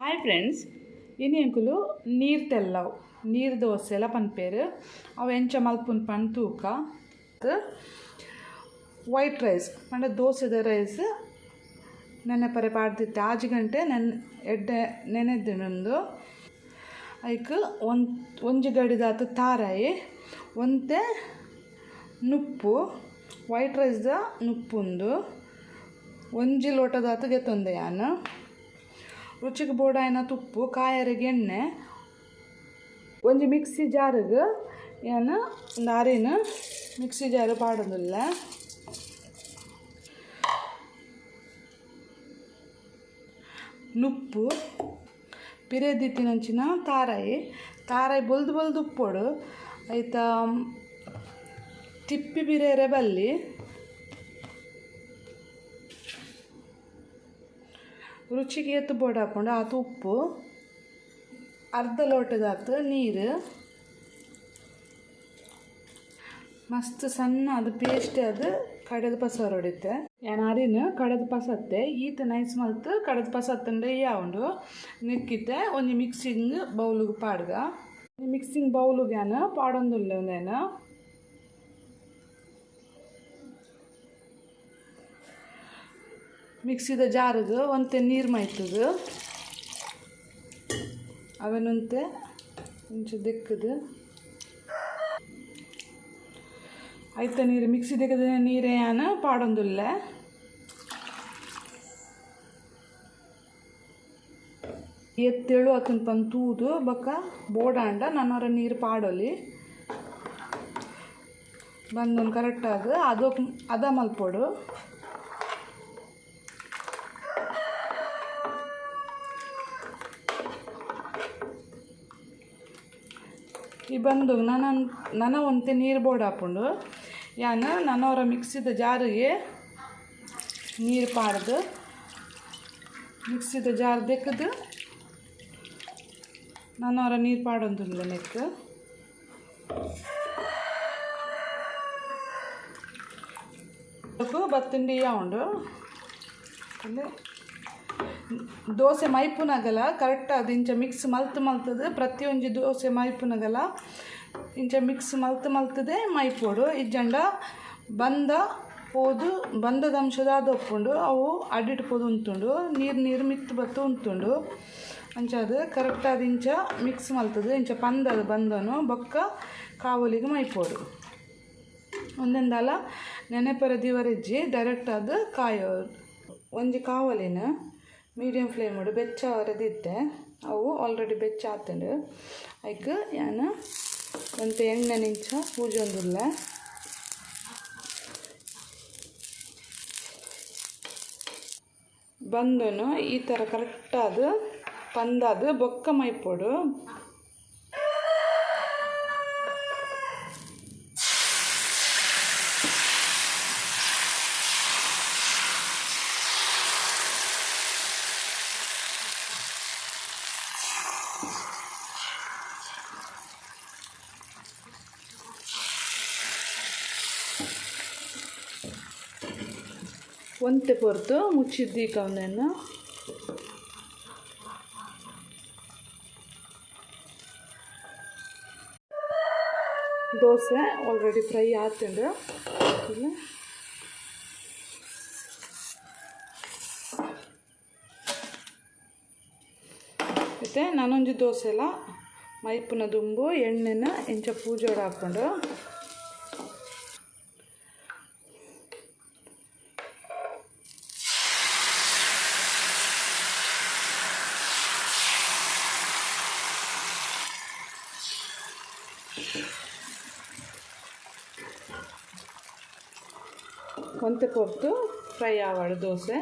Hi friends, ಇನಿ ಎಂಕುಲು ನೀರ್ ತೆಲ್ಲವು, ನೀರ್ ದೋಸೆಲ ಪನ್ಪೆರ್. ಅವು ಎಂಚ ಮಲ್ಪುನ್ ಪಂದ್ ತೂಕ. ವೈಟ್ ರೈಸ್ ಪಂಡ ದೋಸೆದ ರೈಸ್ ನೆನೆಪರೆ ಪಾಡ್ದಿತ್ತೆ. 6 ಗಂಟೆ ನೆನ್ ಎಡ್ಡೆ ನೆನೆದ್ಂಡ್. ಐಕ್ ಒಂಜಿ ಗಡಿದಾತ್ ತಾರಾಯಿ, ಒಂತೆ ನುಪ್ಪು, ವೈಟ್ ರೈಸ್ದ ನುಪ್ಪುಂದು ಒಂಜಿ ಲೋಟದಾತ್ ಗೆತ್ತೊಂದೆ ಯಾನ್. ರುಚಿಗೆ ಬೋಡಾಯಿನ ತುಪ್ಪು, ಕಾಯರಿಗೆ ಎಣ್ಣೆ, ಒಂಜಿ ಮಿಕ್ಸಿ ಜಾರಿಗೆ ಯಾನ್ ಅರಿನ್ ಮಿಕ್ಸಿ ಜಾರು ಪಾಡೊಂದುಲ್ಲೆ. ನುಪ್ಪು, ಪಿರೆದಿತ್ತಿನಂಚಿನ ತಾರಾಯಿ, ತಾರಾಯಿ ಬೊಲ್ದು ಬೊಲ್ದು ಉಪ್ಪೊಡು, ಐತ ತಿಪ್ಪಿ ಬಿರೆರೆ ಬಲ್ಲಿ. ರುಚಿಗೆ ಏತ್ ಬೋಡಾಪುಂಡು ಆತ್ ಉಪ್ಪು, ಅರ್ಧ ಲೋಟದಾತ್ ನೀರು, ಮಸ್ತ್ ಸಣ್ಣ ಅದು ಪೇಸ್ಟ್ ಅದು ಕಡೆದ ಪಸರೊಡಿತ್ತೆ. ಯಾನ್ ಅರಿನ್ ಕಡೆದ ಪಸತ್ತೆ ಈತ ನೈಸ್ ಮಲ್ತ್ ಕಡೆದ ಪಸತ್ತಂಡೆ ಯಾವುಂಡು. ನೆಕ್ಕಿತ್ತೆ ಒಂಜಿ ಮಿಕ್ಸಿಂಗ್ ಬೌಲುಗು ಪಾಡ್ಗ. ಮಿಕ್ಸಿಂಗ್ ಬೌಲುಗೆ ಯಾನ್ ಪಾಡೊಂದುಲ್ಲೆ ಉಂದೆನ್. ಮಿಕ್ಸಿದ ಜಾರುಗು ಒಂತೆ ನೀರು ಮೈತುದು ಅವೆನೊಂತೆ ಇಂಚ ದೆಕ್ಕುದು ಐತ ನೀರು ಮಿಕ್ಸಿ ದೆಕ್ಕದ ನೀರೇ ಯಾನ್ ಪಾಡೊಂದುಲ್ಲೆ. ಎತ್ತೇಳು ಅತನ್ ಪಂದ್ ತೂದು ಬೊಕ್ಕ ಬೋಡಾಂಡ ನನೊರ ನೀರು ಪಾಡೊಲಿ. ಬಂದೊಂದು ಕರೆಕ್ಟಾದ್ ಅದು ಅದ ಮಲ್ಪೊಡು. ಈ ಬಂದು ನನ ಒಂತೆ ನೀರು ಬೋಡಾಪುಂಡು. ಯಾನ್ ನನೊರ ಮಿಕ್ಸಿದ ಜಾರಿಗೆ ನೀರು ಪಾಡ್ದು ಮಿಕ್ಸಿದ ಜಾರ್ ದೆಕ್ಕದು ನನೊರ ನೀರು ಪಾಡೊಂದುಲ್ಲೆ ನೆಕ್ಕ್. ಬತ್ತುಂಡಿ ಉಂಡು. ದೋಸೆ ಮೈಪುನಗಲ ಕರೆಕ್ಟ್ ಅದು ಇಂಚ ಮಿಕ್ಸ್ ಮಲ್ತು ಮಲ್ತದು ಪ್ರತಿಯೊಂಜಿ ದೋಸೆ ಮೈಪುನಗಲ ಇಂಚ ಮಿಕ್ಸ್ ಮಲ್ತು ಮಲ್ತದೆ ಮೈಪೊಡು. ಇಜ್ಜಂಡ ಬಂದ ಪೋದು ಬಂದದ ಅಂಶದ ಅದು ಒಪ್ಪುಂಡು, ಅವು ಅಡಿಟ್ ಪೋದು ಉಂತುಂಡು, ನೀರು ನೀರು ಮಿತ್ತು ಬತ್ತು ಉಂತುಂಡು. ಅಂಚ ಅದು ಕರೆಕ್ಟ್ ಅದು ಇಂಚ ಮಿಕ್ಸ್ ಮಲ್ತದು ಇಂಚ ಪಂದದು ಬಂದನು ಬೊಕ್ಕ ಕಾವಲಿಗೆ ಮೈಪೊಡು. ಒಂದೊಂದಲ ನೆನೆಪರ ದಿವರೆಜ್ಜಿ ಡೈರೆಕ್ಟ್ ಅದು ಕಾಯೋ. ಒಂಜಿ ಕಾವಲಿನ ಮೀಡಿಯಮ್ ಫ್ಲೇಮ್ ಬೆಚ್ಚ ಅವರದಿತ್ತೆ, ಅವು ಆಲ್ರೆಡಿ ಬೆಚ್ಚ ಆತಂಡು. ಐಕ್ ಯಾನ್ ಒಂತೆ ಎಣ್ಣೆ ನಿಂಚ ಪೂಜೊಂದುಲ್ಲೆ. ಬಂದನು ಈ ಥರ ಕರೆಕ್ಟಾದ ಪಂದಾದ ಬೊಕ್ಕ ಮೈಪೊಡು. ಒಂತೆ ಪೊರ್ತು ಮುಚ್ಚಿದ್ದೀಕ ಅವನನ್ನು. ದೋಸೆ ಆಲ್ರೆಡಿ ಫ್ರೈ ಆತಂಡು. ಮತ್ತು ನಾನೊಂಜಿ ದೋಸೆಲ ಮೈಪುನ ದುಂಬು ಎಣ್ಣೆನ ಇಂಚ ಪೂಜೋಡು ಹಾಕೊಂಡು ಒಂತೆ ಪೊರ್ತು ಫ್ರೈ ಆವಡು ದೋಸೆ.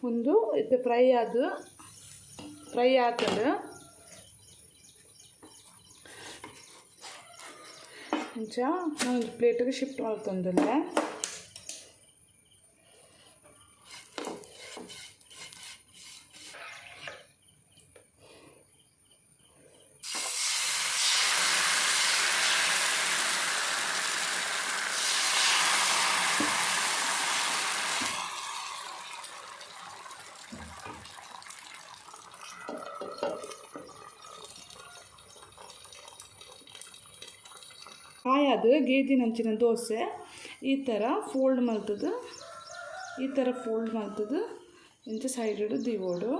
ಒಂದು ಇತ್ತೆ ಫ್ರೈ ಆದು ಫ್ರೈ ಆತಂಡು. ಇಂಚ ನಾನೊಂದು ಪ್ಲೇಟಿಗೆ ಶಿಫ್ಟ್ ಮಲ್ತೊಂದುಲ್ಲೆ. ಕಾಯದು ಗೇಜಿನಂಚಿನ ದೋಸೆ ಈ ಥರ ಫೋಲ್ಡ್ ಮಲ್ತದು, ಈ ಥರ ಫೋಲ್ಡ್ ಮಲ್ತದು ಇಂಚ ಸೈಡ್ ದೀವೋಡು.